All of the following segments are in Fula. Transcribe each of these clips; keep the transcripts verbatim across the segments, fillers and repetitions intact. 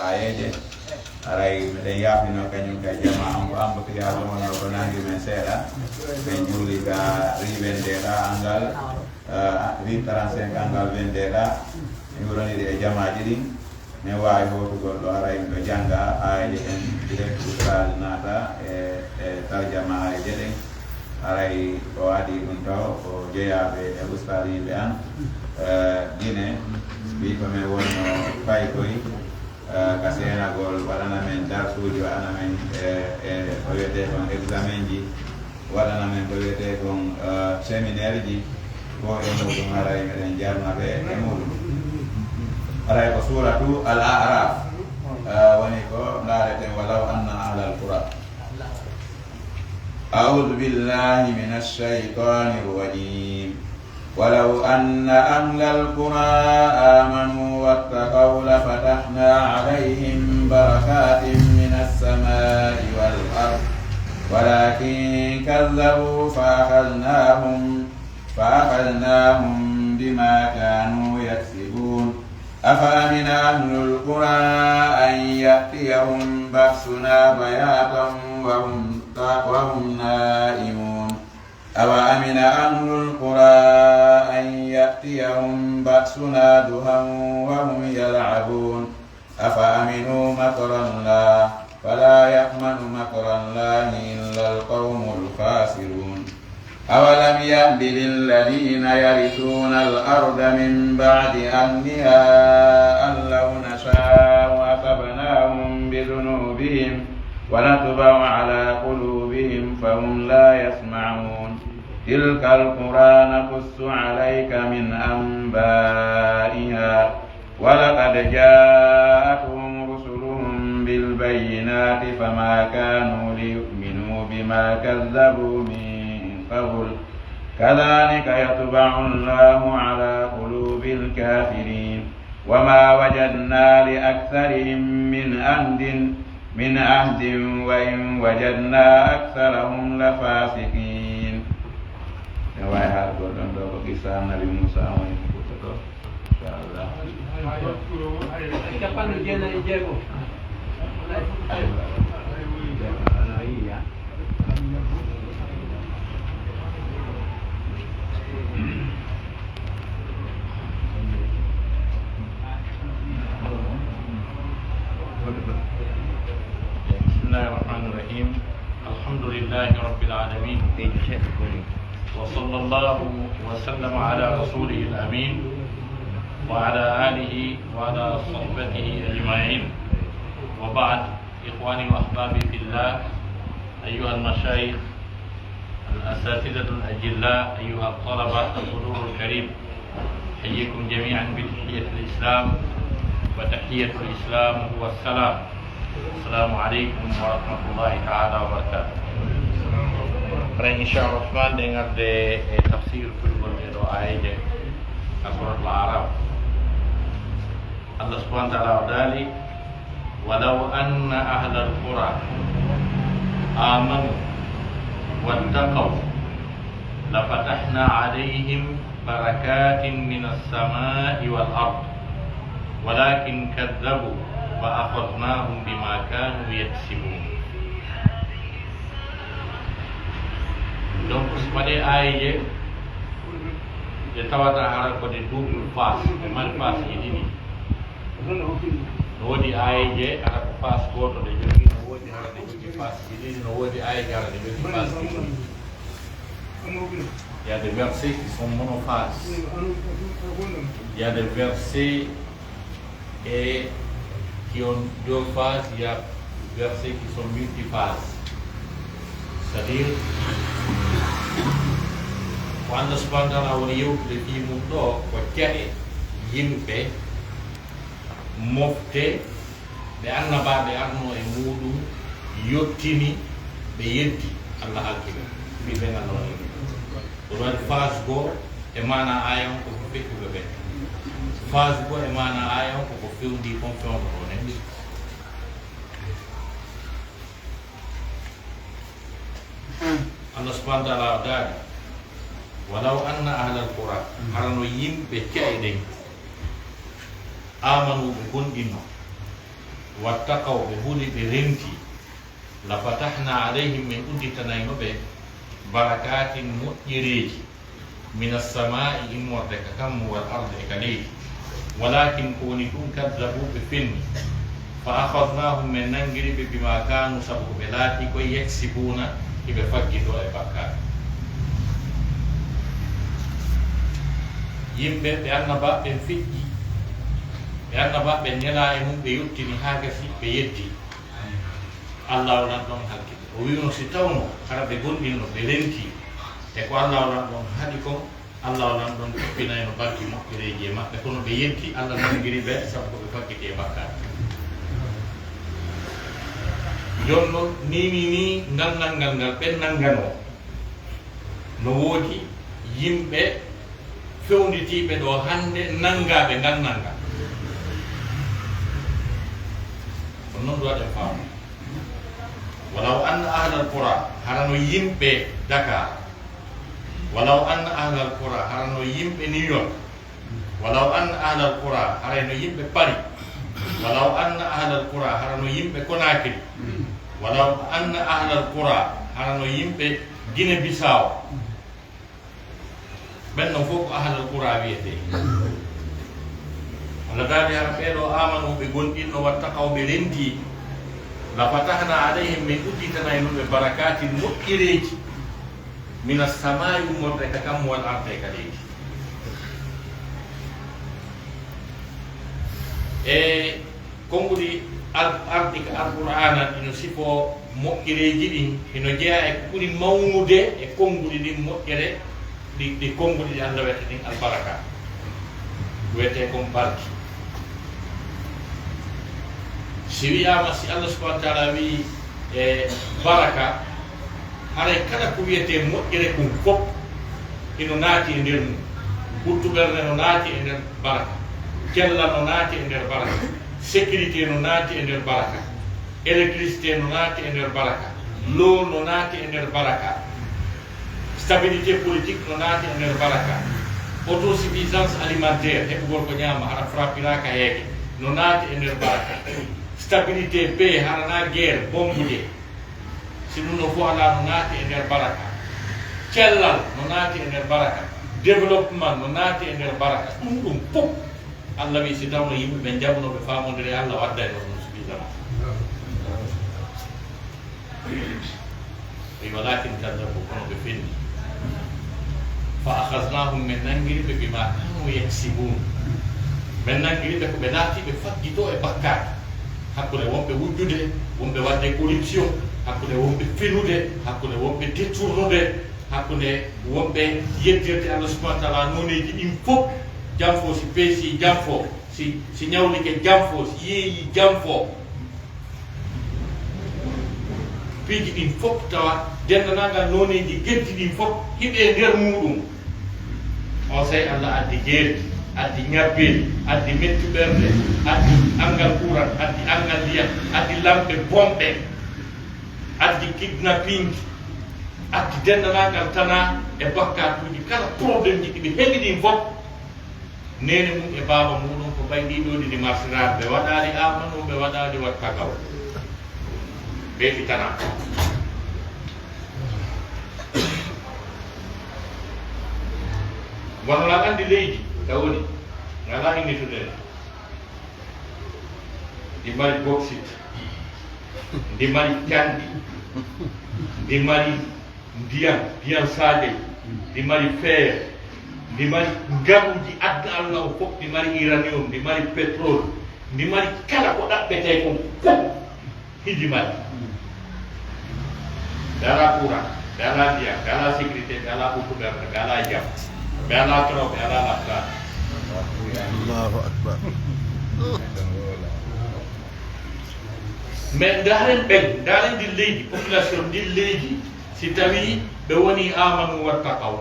Ayeeje, aray miɗen yaafino kañum ka jamaa on, ko embouteillage on wonno ko nangi men seeɗa. Men juuli ka ri Wendera angal, eh, ri trente-cinq angal Wendera. Mi wuroniri e jamaaji ɗin. Men waawi hootugol ɗo, aray miɗo jannga ayeeje ɗen direct, Ustaaz naata e, e tarjama ayeeje ɗen. Aray ko adii ɗum taw ko jeyaaɓe e ustaaz yimɓe an, eh, Gine, wi ko men wonno fay koy, eh, ka seenagol, waɗana men darsuuji, waɗana men, eh, eh, ko wiyetee kon examen ji, waɗana men ko wiyetee kon, eh, séminaire ji, ko e muɗum aray meɗen jarna ɓe e muɗum. Aray ko suuratu Al A'raf, eh, woni ko ndaareten, walaw anna ahlal qura. أعوذ بالله من الشيطان الرجيم. ولو أن أهل القرى آمنوا واتقوا لفتحنا عليهم بركات من السماء والأرض ولكن كذبوا فأخذناهم، فأخذناهم بما كانوا يكسبون. أفأمن أهل القرى أن يأتيهم بأسنا بياتا وهم، وهم نائمون. أوأمن أهل القرى أن يأتيهم بأسنا ضحى وهم يلعبون. أفأمنوا مكر الله فلا يأمن مكر الله إلا القوم الخاسرون. أولم يهد للذين يرثون الأرض من بعد أهلها أن لو نشاء أصبناهم بذنوبهم ونطبع على قلوبهم فهم لا يسمعون. تلك القرى نقص عليك من أنبائها ولقد جاءتهم رسلهم بالبينات فما كانوا ليؤمنوا بما كذبوا من قبل كذلك يطبع الله على قلوب الكافرين. وما وجدنا لأكثرهم من عهد، من عهد وإن وجدنا أكثرهم لفاسقين. Ne waawi haalgol ɗon ɗo ko qissa Annabi Muusaa woni ko fuɗɗotoo. Inchallah. Capanɗe jeenayi e jeego. بسم الله الرحمن الرحيم. الحمد لله رب العالمين. وصلى الله وسلم على رسوله الأمين وعلى آله وعلى صحبه أجمعين. وبعد، إخواني وأحبابي في الله، أيها المشايخ، الأساتذة الأجلاء، أيها الطلبة، الحضور الكريم، أحييكم جميعا بتحية الإسلام، وتحية الإسلام هو السلام. Assalamu aleykum wa rahmatullahi taala wa barakatuh. Pare, inchallah, Ousmane, ɗen arde e tafsir fulɓe ɗe ɗo ayeeje ka Suratul Araf. Allah subhanahu wa taala o daali, walaw anna ahlal qura amanu wattaqaw lafatahna alayhim barakatin minas samai wal ard walakin kaddabu fa akhadnahum bima kanu yaksibun. Donc, so waɗe ayeeje ɗe tawata hara ko ɗe double face, ɗe mari face ji ɗiɗi. No woodi ayeeje hara ko face gooto ɗe jogii, no woodi hara ɗe jogii face ji ɗiɗi, no woodi ayeeje hara ɗe jogii face ji ɗiɗi. Il y a des versets qui sont monophases. Il y a des versets et qui ont deux phases, il y a des versets qui sont multiphases. C'est-à-dire, ko Allah subhanahu wa taala woni yewtude fii mum ɗo, ko ca'e yimɓe mofte ɓe annabaaɓe arno e muuɗum, yottini, ɓe yeddi, Allah halki ɓe. Fii ɓe ngannoo ɗum. Ko ɗum waɗi phase goo e maanaa aaya on ko ko feƴƴuɓe ɓen. Phase goo e maanaa aaya on ko ko fewndii kon fewndo ɗoo nen. Allah subhanahu wa taala o daali, walaw anna ahlal qura, hara no yimɓe ca'e ɗen, amanu, ɓe gomɗinno, Wattaqaw, ɓe huli, ɓe renti. La fatahna alayhim, min udditanayno ɓe barakaatin, moƴƴereeji, mina samaa'i, immorde ka kammu, wal ardi, e ka leydi. Walakin, ko woni ɗum, kaddabu, ɓe fenni. Fa akhadnahum, min nanngiri ɓe, bima kaanu, sabu ko ɓe laati koy, yaksibuuna, hiɓe faggitoo e bakkaatu. Yimɓe ɓe annabaaɓe ɓen feƴƴi, ɓe annabaaɓe ɓen nelaa e mum, ɓe yottini haa gasi, ɓe yeddi. Allaahu Lanɗo on halki ɓe. O wi'uno si tawno hara ɓe gomɗinno, ɓe renti e ko Allaahu Lanɗo on haɗi kon, Allaahu Lanɗo on ɗuppinayno barki moƴƴereeji e maɓɓe, kono ɓe yeddi, Alla nanngiri ɓe sabu ko ɓe faggiti e bakkaatu. Jooni non, nii, nii, nii, ngal nanngal ngal ɓen nannganoo, no woodi yimɓe fewnditiiɓe ɗoo hannde nanngaaɓe ngal nanngal. Kono non ɗum waɗen faamu. Walaw anna ahlal qura, hara no yimɓe Dakar. Walaw anna ahlal qura, hara no yimɓe New York. Walaw anna ahlal qura, hara no yimɓe Paris. Walaw anna ahlal qura, hara no yimɓe Conakry. Walaw anna ahlal qura, hara no yimɓe Guinée Bissau. Ɓen non fof ko ahlal qura wiyetee. Alla daali, hara ɓee ɗoo aamanu, ɓe gomɗinno, wattaqaw, ɓe renti, la fatahna alayhim, min udditanayno ɓe barakaatin, moƴƴereeji, mina samaa'i, ummorde ka kammu, wal ardi, e ka leydi. E Konnguɗi ar-, arɗi ka Alqur'aana, ino sifoo moƴƴereeji ɗin, ino jeyaa e ko ɓuri mawnude e konnguɗi ɗin moƴƴere, ɗi, ɗi konnguɗi ɗi Alla wiyata ɗin albaraka. Wiyetee kon barki. Si wiyaama, si Alla subhaanahu wa ta'aalaa wi'i, e, baraka, haray kala ko wiyetee moƴƴere kon fof ino naati e nder mum. Ɓuttu ɓernde no naati e nder baraka. Cellal no naati e nder baraka. Sécurité no naati e nder baraka. Électricité no naati e nder baraka. L'eau no naati e nder baraka. Stabilité politique no naati e nder baraka. Autosuffisance alimentaire, heɓugol ko ñaama, hara frappiraaka heege, no naati e nder baraka. Stabilité, paix, hara na guerre, bombude. Si ɗum ɗoo fof alaa, no naati e nder baraka. Cellal no naati e nder baraka. Développement no naati e nder baraka. Ɗum, ɗum fof, Alla wi'i, si tawno yimɓe ɓen jaɓuno, ɓe faamondiri, Alla waddayno ɗum suffisamment. Wi, walakin kaddabu, kono ɓe fenni. Fa akhadnahum, min nanngiri ɓe, bima kanu yaksibun. Min nanngiri ɓe ko ɓe laati ɓe faggitoo e bakkaatu. Hakkunde wonɓe wujjude, wonɓe waɗde corruption, hakkunde wonɓe fenude, hakkunde wonɓe détournude, hakkunde wonɓe yeddirde Alla subhaanahu wa ta'aalaa nooneeji ɗin fof. Janfo si peesi, janfo si, si ñawlike, janfo si yeeyi, janfo. Piiji ɗin fof tawa denndaangal nooneeji geddi ɗin fof hiɓe nder muuɗum. On sey Alla addi geerdi, addi ñabbeeli, addi mettu ɓernde, addi anngal kuran, addi anngal ndiyam, addi lampe bonɓe, addi kidnapping, addi denndaangal tanaa e bakkaatuuji, kala problème ji ɗi ɓe heɓi ɗin fof. Neene mum e baaba muuɗum ko ɓay ɗii ɗoo ɗiɗi marsiraa, ɓe waɗaali aamanu, ɓe waɗaali wattaqaw. Ɓe fitana. Wano la anndi leydi ka woni, ngalaa innitude la. Ndi mari bauxite, ndi mari canɗi, ndi mari ndiyam, ndiyam saajay, ndi mari fer, ndi mari ngaluuji aduna Allah o fof, ndi mari uranium, ndi mari pétrole, ndi mari kala ko ɗaɓɓetee kon fof, hiji mari. Ɓe alaa courant, ɓe alaa ndiyam, ɓe alaa sécurité, ɓe alaa ɓuttu ɓernde, ɓe alaa jam, ɓe alaa toro, ɓe alaa laptaan. Allahu Akbar. Mais ndaaren ɓen, ndaaren ndin leydi, population ndin leydi, si tawii ɓe wonii aamanu wattaqaw.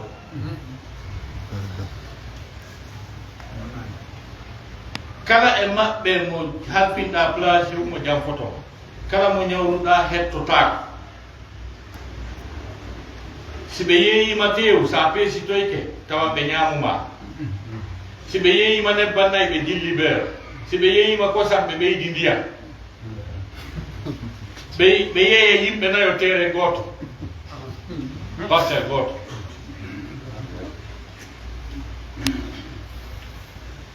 Kala e maɓɓe mo halfinɗaa place, mo janfoto. Kala mo ñawluɗaa, hettotaako. Si ɓe yeeyiima teewu, so a peesitoyke, tawa ɓe ñaamu ma. Si ɓe yeeyiima nebban nayi, ɓe jilli beer. Si ɓe yeeyiima kosam, ɓe ɓeydi ndiyam. Ɓe, ɓe yeeya yimɓe nayo teere gooto, parcelle gooto.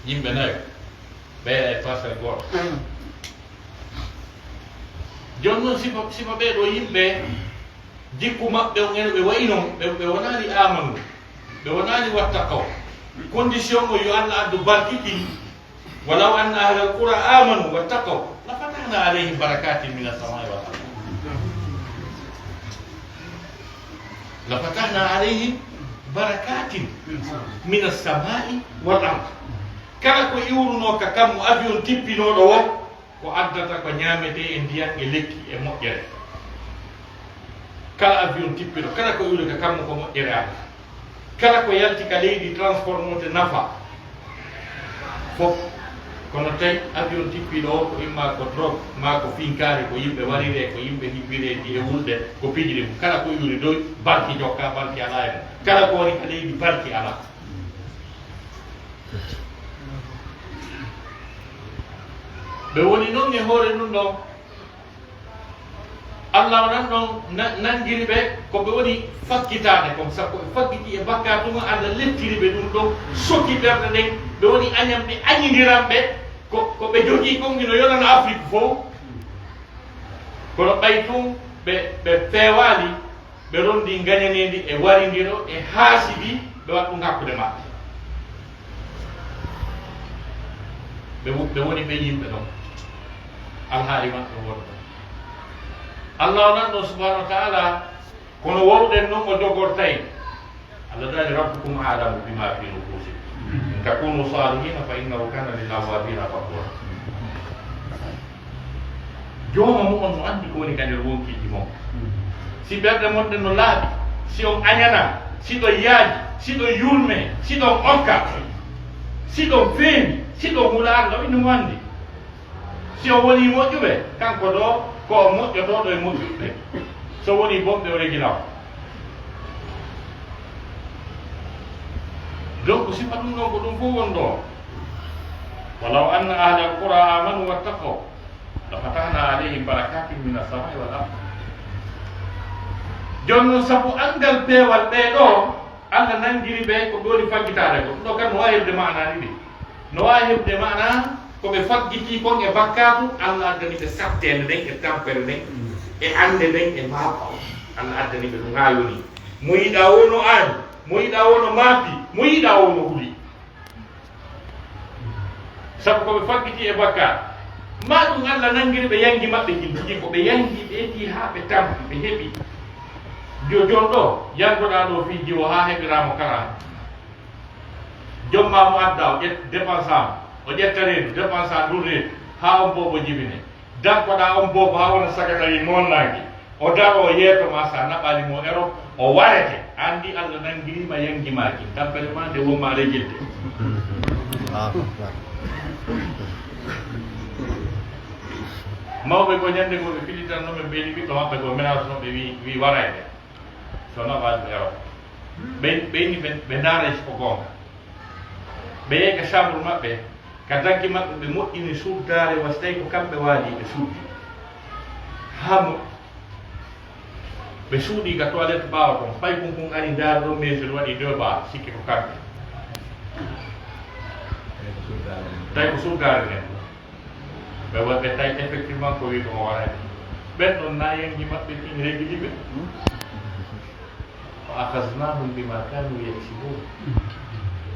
Yimɓe nayo ɓe yeeya e parcelle gooto. Jooni noon, sifa, sifa ɓee ɗoo yimɓe, jikku maɓɓe on, ene ɓe wayi noon, ɓe, ɓe wonaali aamanu, ɓe wonaali wattaqaw. Condition o yo Allah addu barki ɗin. Walaw anna ahlal qura amanu wattaqaw lafatahna alayhim barakatin min assamai wal ard. Lafatahna alayhim barakatin min assamai wal ard. Kala ko iwruno ka kammu, avion tippinoɗo wo, ko addata ko ñaamete e ndiyan e lekki e moƴƴere. Kala avion tippiɗo, kala ko iwri ka kammu, ko moƴƴere addata. Kala ko yalti ka leydi, transformote nafa fof. Kono tawi avion tippiɗo o, ko imma ko drogue, ma ko finkaari, ko yimɓe warire, ko yimɓe hibbire ndi e wulde, ko pijiri mum. Kala ko iwri doy, barki jokka, barki ala e mum. Kala ko woni ka leydi, barki ala. Ɓe woni noon e hoore ɗum ɗon. Allah onan ɗon na-, nanngiri ɓe ko ɓe woni fakkitaade kon, sabu ɓe fakkiti e bakkaatu ngon, Allah lettiri ɓe ɗum ɗon, soki ɓerɗe ɗen, ɓe woni añan, ɓe añindiran ɓe, ko, ko ɓe jogii kon ino yonana Afrik fof. Kono ɓay tun ɓe, ɓe feewaali, ɓe rondi ngañaneendi e warindiro e haasidi, ɓe waɗa ɗum hakkunde maɓɓe. Ɓe wo-, ɓe woni ɓe yimɓe ɗon. Alhaali maɓɓe wonno. Allah o nan ɗon subhanahu wa ta'ala, kono wowɗen non o jogortay. Allah daali, "Rabbukum a'lamu bima fi nufusikum. In takunu salihina fa innahu kana lil awwabina ghafura." Jooma mo on no anndi ko woni ka nder wonkiiji mon. Si ɓerɗe mon ɗen no laaɓi, si on añana, si ɗon yaaji, si ɗon yurme, si ɗon okka, si ɗon feewi, si ɗon hula Allah, o inno mo anndi. Si o woni moƴƴuɓe, kanko ɗo ko o moƴƴotooɗo e moƴƴuɓe. So woni bonɓe, o regina on. Donc, sifa ɗum ɗon ko ɗum fof won ɗo. Walaw anna ahlal qura amanu wattaqaw lafatahna alayhim barakatin min assamai wal ard. Jooni noon, sabu anngal peewal ɓee ɗo, Allah nanngiri ɓe ko ɓe woni faggitaade ko. Ɗum ɗo kam no waawi heɓde maanaaji ɗi. No waawi heɓde maanaa ko ɓe faggitii kon e bakkaatu, Allah addani ɓe satteende nden e tampere nden e annde nden e maaku. Allah addani ɓe ɗum haa yoni. Mo yiɗaa woo no aani, mo yiɗaa woo no maapi, mo yiɗaa woo no huli. Sabu ko ɓe faggiti e bakkaat. Maa ɗum Allah nanngiri ɓe yanngi maɓɓe kin tigi, ko ɓe yanngi, ɓe etii haa ɓe tampi, ɓe heɓi. Jo-, jon ɗo, yanngoɗaa ɗo fii jiwo haa heɓiraa mo kala. Joom maa mo adda, o ƴet-, dépense am, o ƴetta reedu, dépense am ndun reedu, haa on boobo jibine. Dankoɗaa on boobo haa wona sagatari noonnaange. O daroo yeeso maa, so a naɓaali mo ero, o warete. Anndi Allah nanngirii ma yanngi maa kin. Tampere maa nde won maa rejilde. Allahu Akbar. Mawɓe goo ñannde goo ɓe filitanno ɓe mbeeli ɓiɗɗo maɓɓe goo, menace no ɓe wi, wi warayde. So naɓaali mo ero. Ɓe, ɓe inni ɓe, ɓe ndaaray si ko goonga. Ɓe yehi ka chambre maɓɓe, ka dagge maɓɓe, ɓe moƴƴini suddaare, wa si tawi ko kamɓe waali, ɓe suddi. Haa moƴƴi. Ɓe suuɗi ka toilette ɓaawo ton, paykun kun ari ndaari ɗon, mais so waɗi deux bar, sikke ko kamɓe. Tawi ko suddaare nden. Ɓe wa-, ɓe tawi effectivement ko wi ko mo warani. Ɓen ɗon na yanngi maɓɓe ɗin regili ɓe. Fa akhaznahum bima kanu yaksibun.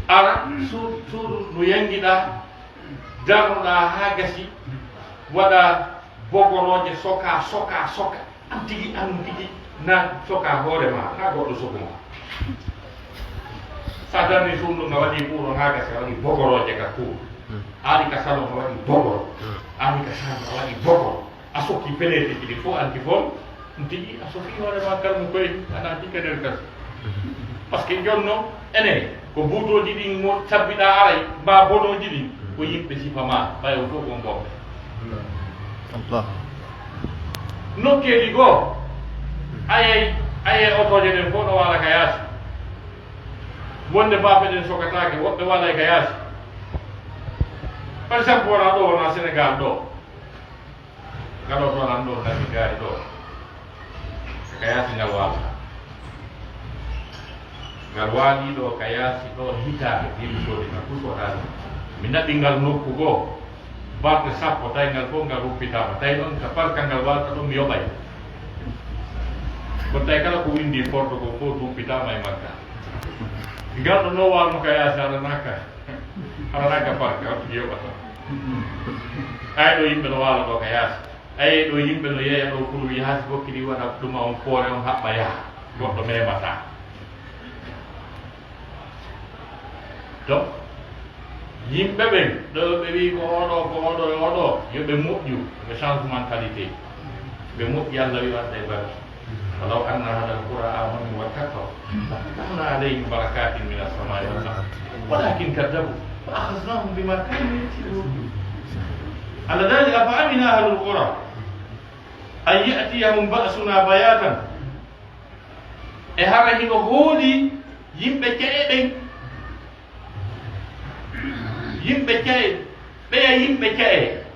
Ara su-, suudu no yanngiɗaa, darnoɗaa haa gasi, waɗa bogorooje, soka, soka, soka. An tigi, an tigi, na soka hoore ma, na goɗɗo soku ma. Sa darni suudu nga waɗi kuuro, nga gasi, a waɗi bogorooje ka kuuro. Ari ka salon, a waɗi bogoro. Ari ka salon, a waɗi bogoro. A sokki fenêtre ji ɗi fof, anti fof. Ɗum tigi a sokki hoore ma kalmu koye, a naati ka nder gas. Parce que jonno, enen, ko buutooji ɗin mo cabbiɗaa aray, mba bonooji ɗin, ko yimɓe sifa ma, ɓay o fof ko ngomɓe. Allah. Nokkeeli goo, ayay, ayay otooje ɗen fof no waala ka yaasi. Wonde baafe ɗen sokataake, woɓɓe waalay ka yaasi. Par exemple, wona ɗo, wona Sénégal ɗo. Kala to lan ɗo nani gaari ɗo. Ka yaasi ngal waalata. Ngal waali ɗo ka yaasi ɗo hitaande, yimɓe soodi ngal, ɗum ko ɗaani. Mi naɓi ngal nokku goo, balɗe sappo, tawi ngal fof ngal ruppitaama. Tawi noon ka parka ngal waalata ɗum, mi yoɓay. Ko tawi kala ko winndi porto ko fof ruppitaama e makka. Ngal ɗo no waalno ka yaasi, aɗa naka. Aɗa naka parka, on tigi yoɓata. Ay ɗo yimɓe no waala ɗo ka yaasi. Ay ɗo yimɓe no yeeya ɗo kulu yaasi fof kadi waɗa ɗum on poore on haɓɓa yaha. Goɗɗo memataa. Donc, yimɓe ɓen, ɗo ɓe wi'i ko oɗo, ko oɗo e oɗo, yo ɓe moƴƴu, ɓe change mentalité. Ɓe moƴƴi, Allah wi waɗde e barki. ولو أن أهل القرى آمنوا واتقوا لفتحنا عليهم بركات من السماء والأرض ولكن كذبوا فأخذناهم بما كانوا يكسبون. Allah daali, أفأمن أهل القرى أن يأتيهم بأسنا بياتا. E hara hino hooli yimɓe ke'e ɓen. Yimɓe ke'e, ɓeya yimɓe ke'e.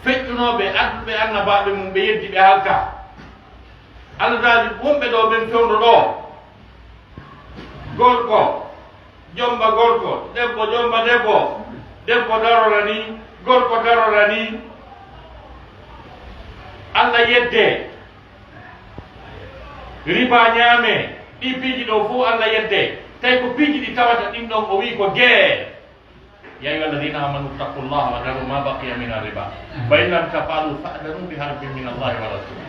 Feƴƴunooɓe, adduɓe annabaaɓe mum, ɓe yeddi, ɓe halka. Allah daali, wonɓe ɗo ɓen fewndo ɗo. Gorko, jomba gorko, debbo, jomba debbo, debbo darora ni, gorko darora ni. Allah yedde. Riba ñaame, ɗi piiji ɗo fof Allah yedde. Tawi ko piiji ɗi tawata ɗin ɗon, o wi'i ko gee. يا أيها الذين آمنوا اتقوا الله وذروا ما بقي من الربا فإن لم تفعلوا فأذنوا بحرب من الله ورسوله.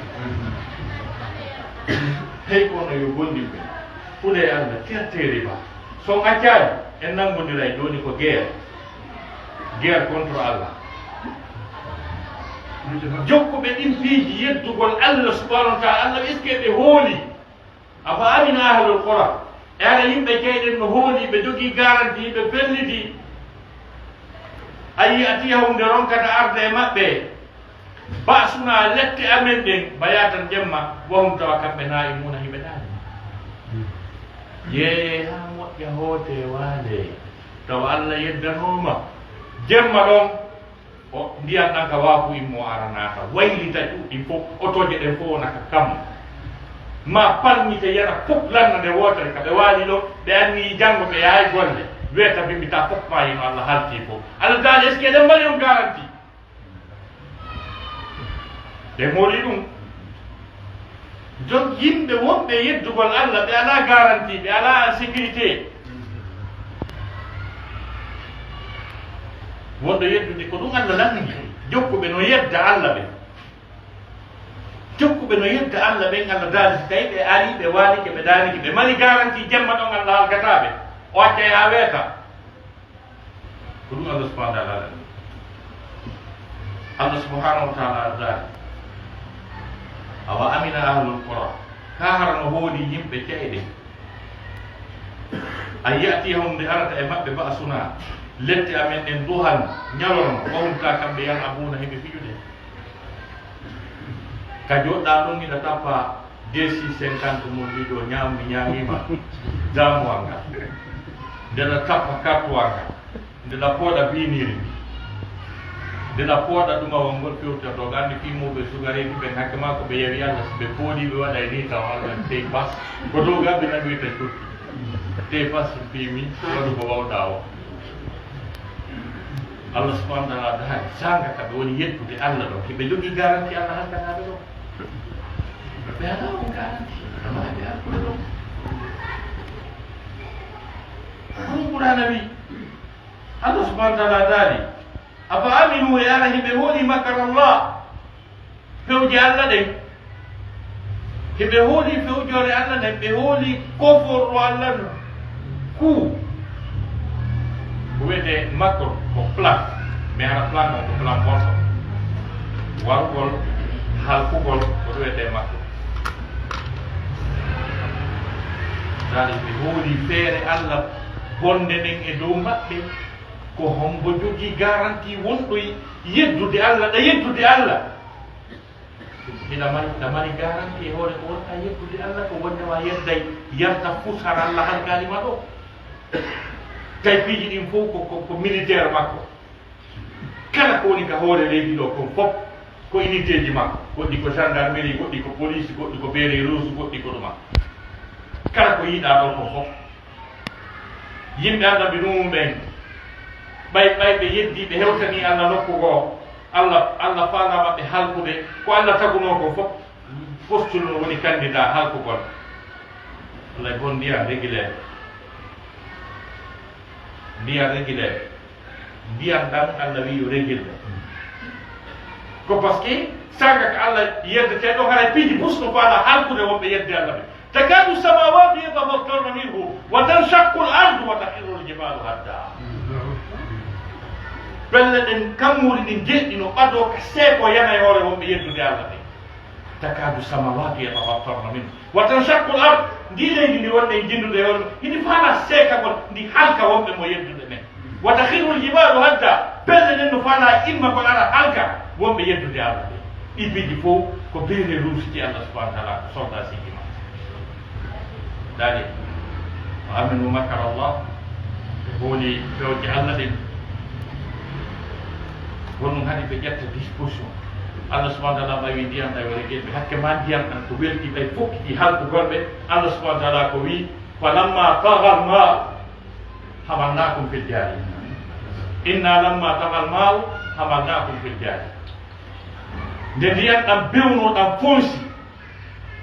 Hey, kono yo gollirɓe, huɗe Allah, tertee riba. So on accaani, en nanngondiray jooni ko guerre. Guerre contre Allah. Jokkuɓe ɗin piiji yeddugol Allah subhanahu wa ta'ala, Allah est-ce que ɓe hooli? أفأمن أهل القرى. E hara yimɓe ke'e ɗen no hooli, ɓe jogii garanti, ɓe felliti. أن يأتيهم, nde ronkata arde e maɓɓe, بأسنا, lette amen ɗen, بياتا, jemma, وهم, tawa kamɓe, نائمون, hiɓe ɗaani. Yeeyee haa moƴƴa, hootee, waalee. Tawa Allah yeddanooma jemma ɗon. O, ndiyan ɗan ka waafu immo ara naata, waylita ɗuɗɗi fof, otooje ɗen fof wona ka kammu. Ma palmite yana fof lanna nde wootere ka ɓe waali ɗo, ɓe anniyi janngo ɓe yahay golle, weeta bimbitaa fof maayi no Allah halti fof. Allah daali, est-ce que eɗen mari on garanti? Ɓe mori ɗum. Donc, yimɓe wonɓe yeddugol Allah, ɓe alaa garanti, ɓe alaa sécurité. Wonɗo yeddude, ko ɗum Allah lanni. Jokkuɓe no yedda Allah ɓen. Jokkuɓe no yedda Allah ɓen, Allah daali, si tawi ɓe ari, ɓe waalike, ɓe daarike, ɓe mari garanti jemma ɗon Allah halkataa ɓe. O accay haa weeta. Ko ɗum Allah subhanahu wa ta'ala lanni. Allah subhanahu wa ta'ala daali, أفأمن أهل القرى. Kaa hara no hooli yimɓe ke'e ɗen? أن يأتيهم, nde arata e maɓɓe, بأسنا, lette amen ɗen, ضحى, ñalorma, وهم, taa kamɓe, يلعبون, hiɓe fijude. Ka jooɗɗaa ɗon, hiɗa tappa deux six cinquante mum ɗiɗo, ñaam-, mi ñaamiima damuwal ngal. Ndeɗa tappa kartuwal ngal. Ndeɗa pooɗa biiniiri ndi. Ndeɗa pooɗa ɗumawol ngol fewta ɗo. Anndi fii mawɓe sugareeji ɓen, hakke maa ko ɓe yawi Allah, si ɓe pooɗii ɓe waɗay nii tawa Allah tey bas. Ko dow gaɓe nan wiyta curki. Tey bas fii mi waɗu ko wawɗaa o. Allah subhanahu wa ta'ala daali, saanga ka ɓe woni yeddude Allah ɗon, hiɓe jogii garanti Allah halkanaaɓe ɗon? Ɓe alaa on garanti, amma ɓe alkuɓe ɗon. Ɗum Qur'aana wi, Allah subhanahu wa ta'ala daali, أفأمنوا, e ara hiɓe hooli مكر الله, pewje Allah ɗen. Hiɓe hooli fewjoore Allah nden, ɓe hooli koforɗo Allah ndu. Ku. Ko wiyetee makru ko plan, mais hara plan o ko plan bonɗo. Warugol, halkugol, ko ɗum wiyetee makru. Daali ɓe hooli feere Allah bonde nden e dow maɓɓe. Ko hombo jogii garanti wonɗo yeddude Allah, ɗa yeddude Allah? Hiɗa mari, hiɗa mari garanti e hoore ko wonta yeddude Allah, ko wonde ma yedday yarta fus hara Allah halkaali ma ɗo? Tawi piiji ɗin fof ko, ko, ko militaire makko. Kala ko woni ka hoore leydi ɗo kon fof, Ko unité ji makko, goɗɗi ko gendarmerie, goɗɗi ko police, goɗɗi ko bérets rouges, goɗɗi ko ɗuma. Kala ko yiɗaa ɗon ko fof. Yimɓe Annabi Nuuhu ɓen, ɓay, ɓay ɓe yeddii, ɓe hewtanii Alla nokku goo, Alla, Alla faalaa maɓɓe halkude, ko Alla tagunoo ko fof, postude no woni candidat halkugol. Wallay, bon, ndiyan regileeɓe. Ndiyan regileeɓe. Ndiyan ɗan Alla wi'i yo regilde. Ko parce que saanga ka Alla yeddetee ɗon, haray piiji fof no faalaa halkude wonɓe yedde Alla ɓe. تكاد السماوات يتفطرن منه وتنشق الأرض وتخر الجبال هدا. Pelle ɗen, kammuuli ɗin jeɗɗi no ɓadoo ka seeko yana e hoore wonɓe yeddude Alla ɓe. تكاد السماوات يتفطرن منه وتنشق الأرض. Ndi leydi ndi wonɗen jinndude e hoore, hini faalaa seekagol, ndi halka wonɓe mo yeddude ɓen. وتخر الجبال هدا. Pelle ɗen no faalaa immagol, ara halka wonɓe yeddude Alla ɓe. Ɗi piiji fof ko bérets rouges ji Alla subhanahu wa taala, ko soldat sigi ma. Daali, وأمنوا مكر الله. Ɓe hooli pewje Alla ɗen. Won ɗum haɗi ɓe ƴetta disposition. Alla subhanahu wa taala ɓay wi ndiyan ɗan yo regel ɓe, hakke ma ndiyan ɗan ko welti ɓay fokkiti halkugol ɓe. Alla subhanahu wa taala ko wi, فلما طغى الماء حملناكم في الجارية. إنا لما طغى الماء حملناكم في الجارية. Nde ndiyan ɗan bewno ɗan fonsi,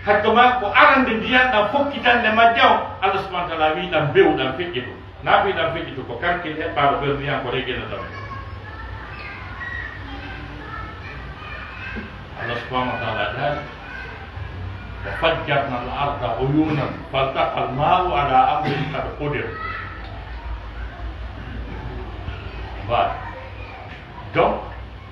hakke ma ko arande ndiyan ɗan fokkitande majja on, Alla subhanahu wa taala wi ɗan bew ɗan feƴƴito. Na wi ɗan feƴƴito ko karkil heɓɓaaɗo ɓerndiyan ko regel ɗan. Alla subhanahu wa taala daali, وفجرنا الأرض عيونا فالتقى الماء على أمر قد قدر. Voilà. Donc,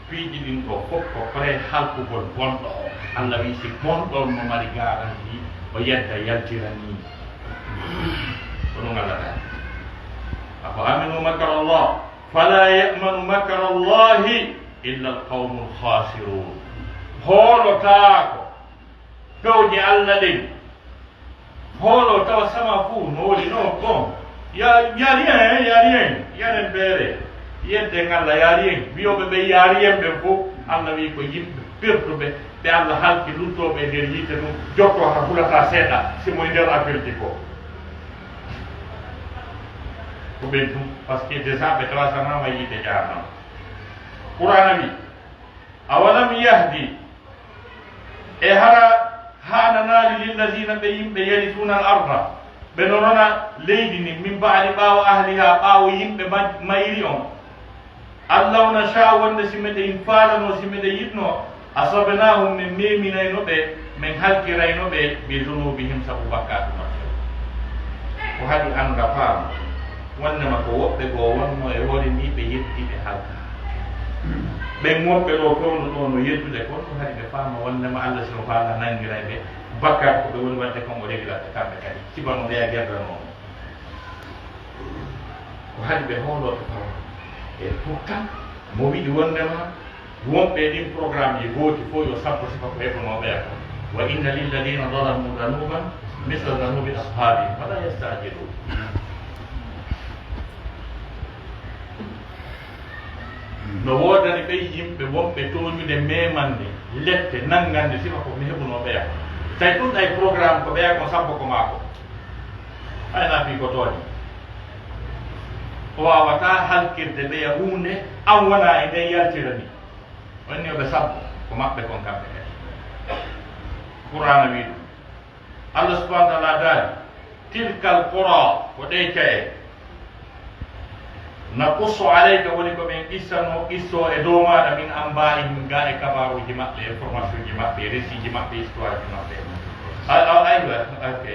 piiji ɗin ɗoo fof ko prêt halkugol bonɗo o. Alla wi si bonɗo on no mari garanti, o yedda yaltira ni. Ko ɗum Alla daali. أفأمنوا مكر الله فلا يأمن مكر الله إلا القوم الخاسرون. Hoolotaako pewje Alla ɗen. Hoolo tawa sama fuu no woni no, bon, y a, y a rien, hein, y a rien, y a rien beere. Yedden Alla, y a rien. Wiyooɓe ɓe y a rien ɓen fof, Alla wi ko yimɓe pertuɓe, ɓe Alla halki, luttooɓe e nder yiite ɗum, jottoo ka hulataa seeɗa, si mo e nder appel ji ko. Ko ɓen ɗum, parce que déjà ɓe trasanaama yiite jahannama. Qur'aana wi, أولم يهد. E hara haananaali للذين, ɓe yimɓe, يرثون الأرض, ɓe no rona leydi ndin, من بعد, ɓaawo, أهلها, ɓaawo yimɓe ma-, mayri on, أن لو نشاء, wonde si meɗen faalano, si meɗen yiɗno, أصبناهم, men meminayno ɓe, men halkirayno ɓe, بذنوبهم, sabu bakkaatu maɓɓe. Ko haɗi annda faama wonnema ko woɓɓe goo wonno e hoore ni ɓe yetti ɓe halka. Ɓen woɓɓe ɗoo fewndo ɗoo no yettude kon, ɗum haɗi ɓe faama wonnema Alla si no faala nanngiray ɓe bakkaatu ko ɓe woni waɗde kon, o regilat ɓe kamɓe kadi. Sifa no ndeya gerdanoo. Ko haɗi ɓe hoolooɓe faama. E pourtant, mo wiɗi wonnema wonɓe e ɗin programmeji gooti fof yo sappo sifa ko heɓunooɓe e kon. وإن للذين ظلموا ذنوبا مثل ذنوب أصحابهم فلا يستعجلون. No woodani ɓey yimɓe wonɓe tooñude memande, lette, nanngande sifa ko mi heɓunooɓe e kon. Tawi ɗum ɗay programme ko ɓeya kon sappo ko maa ko. Hay na fii ko tooñi. O waawataa halkirde ɓeya huunde an wonaa e nden yaltira ni. Wonni yo ɓe sabbo ko maɓɓe kon kamɓe kadi. Qur'aana wi ɗum. Allah subhanahu wa ta'ala daali, تلك القرى, ko ɗee ca'e, نقص عليك, woni ko men qissano, qisso e dow maaɗa, من أنبائهم, ga e kabaruuji maɓɓe, information ji maɓɓe, récit ji maɓɓe, histoire ji maɓɓe. Ay-, ay-, aywa, ok.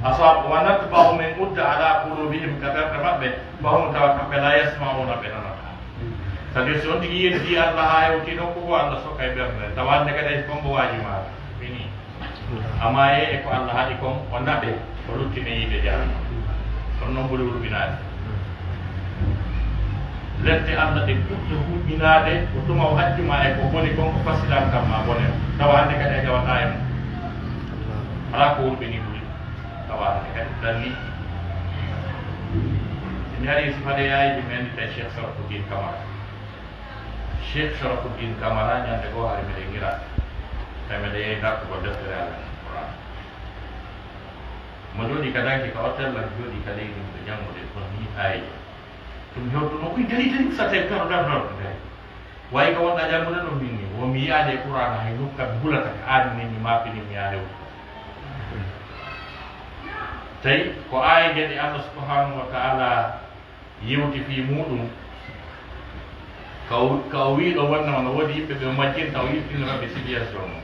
Asab, ونطبع, men udda, على قلوبهم, ka ɓerɗe maɓɓe, فهم, tawa kamɓe, لا يسمعون, ɓe nanataa. C'est-à-dire, si on tigi yeddii Allah haa hewtii nokku goo, Allah sokay ɓernde nden. Tawa hannde kadi hay si ko mbo waaji maaɗa. Fini. Amma e, e ko Allah haɗi kon, o naɓe, o luttine yiite jahannama. Kono noon ɓuri hulɓinaade. Lette Allah ɗe ɓurɗe hulɓinaade, ko tuma o accu ma e ko boni kon, o fasilan kam ma bone. Tawa hannde kadi a jawataa e mum. Alaa ko hulɓinii ɓuri. Tawa hannde kadi ɗanni. Si mi arii si faade yaaji, mi annditay Cheikh Sarafuddin Camara. Cheikh Sharafuddin Kamara, ñande goo hari miɗen Irak, tawi miɗen yehi dartugol deftere Allah Qur'an. Mo jooɗi ka danki ka hotel, lan jooɗi ka leydi, miɗo janngude kon ni aayeeje. Ɗum hewtuno, "Uy, dari, dari, sa tawi karo, dar, dar, dari." Wayi ka wonɗa janngude ɗum min ni, wo mi yiyaade e Qur'aana hay nokka mi hulata ka aani nin mi maapini mi yaa hewtude. Tawi ko aayeeje ɗe Allah subhanahu wa ta'ala yewti fii muuɗum, ka o, ka o wii ɗo wonnama no woodi yimɓe ɓe majjinta, o yiltinira ɓe situation mum.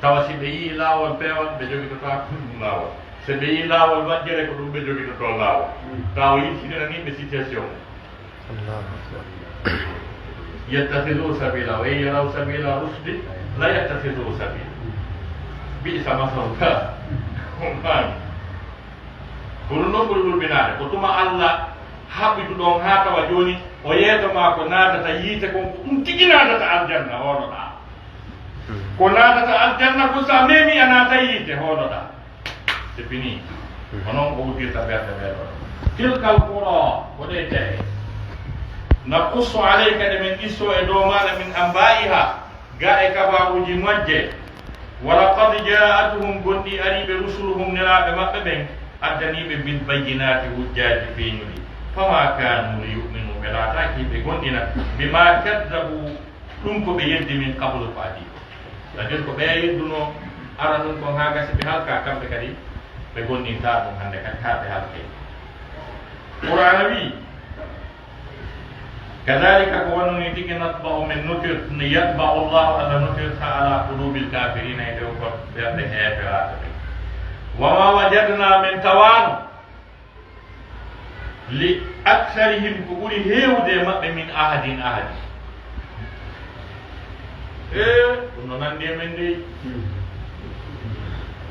Tawa si ɓe yii laawol peewal, ɓe jogitotaako ɗum laawol. Si ɓe yii laawol majjere, ko ɗum ɓe jogitotoo laawol. Tawa o yiltinira ni ɓe situation mum. Allahu akbar. Yattakhidhu sabila, wa in yaraw sabila rushdi la yattakhidhu sabila. Bi'sa masalul kafir. Ko ɗum ɗon ɓuri ɓurɓinaade. Ko tuma Allah haɓɓitu ɗon haa tawa jooni o yeeto maa ko naatata yiite kon, ko ɗum tigi naatata aljanna, honoɗaa. Ko naatata aljanna kon, so a meemi a naata yiite, honoɗaa. C'est fini. Ko noon o uddirta ɓerɗe ɓee ɗoo. Tilkal qura, ko ɗee tee. Naqussu alayka, ɗe men qissoo e dow maaɗa, min anba'iha, ga e kabaaruuji majje. Wa laqad ja'athum, gonɗii arii ɓe, rusuluhum, nelaaɓe maɓɓe ɓen, addanii ɓe, bil bayyinaati, hujjaaji feeñuɗi. Fama kaanu li yu'minu, ɓe laataaki ɓe gomɗina, bima kaddabu, ɗum ko ɓe yeddi, min qablu, ko adii kon. C'est-à-dire ko ɓe yeddunoo aranun kon haa gasi ɓe halkaa, kamɓe kadi ɓe gomɗintaa ɗum hannde kadi haa ɓe halkee. Qur'aana wii, kadhalika, ko wano nii tigi, natba'u, min nutir, yatba'u Allahu, Allah nutirta, ala qulubil kafirina, e dow ko ɓerɗe heeferaaɓe ɓen. Wa ma wajadna, min tawaano, li aktharihim, ko ɓuri heewude e maɓɓe, min ahadin, ahadi. E, ɗum no nanndi e men dey.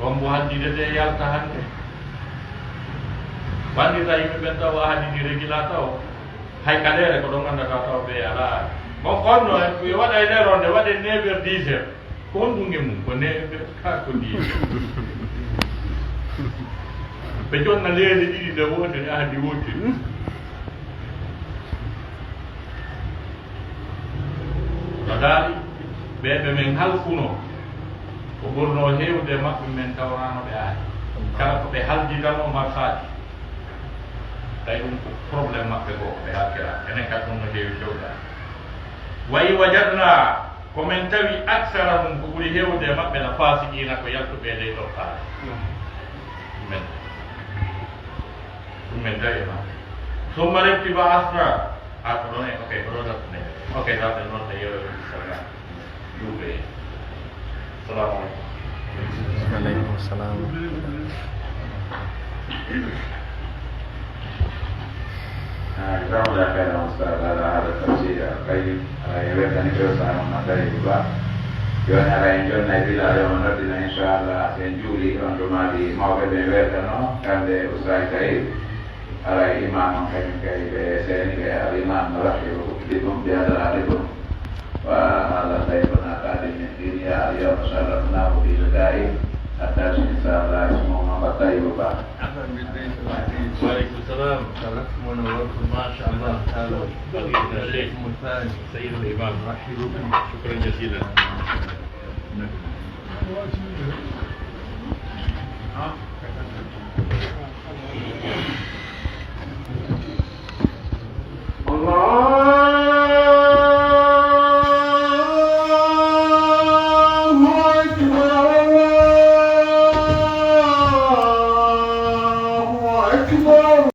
Bombo haddidete yalta hannde. Banndita yimɓe ɓen taw ahadi ndi regila taw. Hay kaleere ko ɗon anndata taw ɓe alaa. Bon, on no, en waɗa e nder on, nde waɗe neuf heures, dix heures. Ko honɗum e mum? Ko ne, ɓe ka ko ndi. Ɓe jonna leele ɗiɗi nde wootere, ahadi wootere. No daali, ɓe ɓe men halkunoo, ko ɓurnoo heewde e maɓɓe men tawraano ɓe aaya. Kala ko ɓe halditanoo marsaaki. Tawi ɗum ko problème maɓɓe goo, ko ɓe halkiraa. Enen kadi ɗum no heewi fewde. Wa in wajadna, ko men tawi, aksarahum, ko ɓuri heewde e maɓɓe, la fasiqiina, ko yaltuɓe e ley tottaare. Ɗum men, ɗum men tawi e maɓɓe. Summa refti ba'asna, a ko ɗon e, ok, ko ɗo dartude. Ok, darten noon e yeru salaam. Juuɓe. Salamu aleykum. Wa aleykum salam. Ah, jazakumullahu khairan, Ustaz, ala hada tafsir al-qayyim. Ala en weltani ko Ustaz Muhammad Tayyib Ba. Jooni ala en jonnay Bilal, yo mo noddina, inchallah, so en juuli, on tuma ɗi mawɓe ɓe weltano, kamɓe Ustaz Tayyib. Ala imam on kañum kay ɓe seeni ɓe, al imam, nurahibu bikum, bi hadratikum. Wa hada dayfuna qadim min Guinea, al yawma sharrafnahu bi liqa'i. Hatta inshallah ismuhu Muhammad Tayyib Ba. Ahlan bil bayt al aziz. Wa alaikum salam. Sharraftum wa nawwartum, ma sha Allah. Ahlan. Fadilatu Sheikh. Al thani. Sayyid al imam. Nurahibu bikum. Shukran jazilan. الله أكبر، الله أكبر.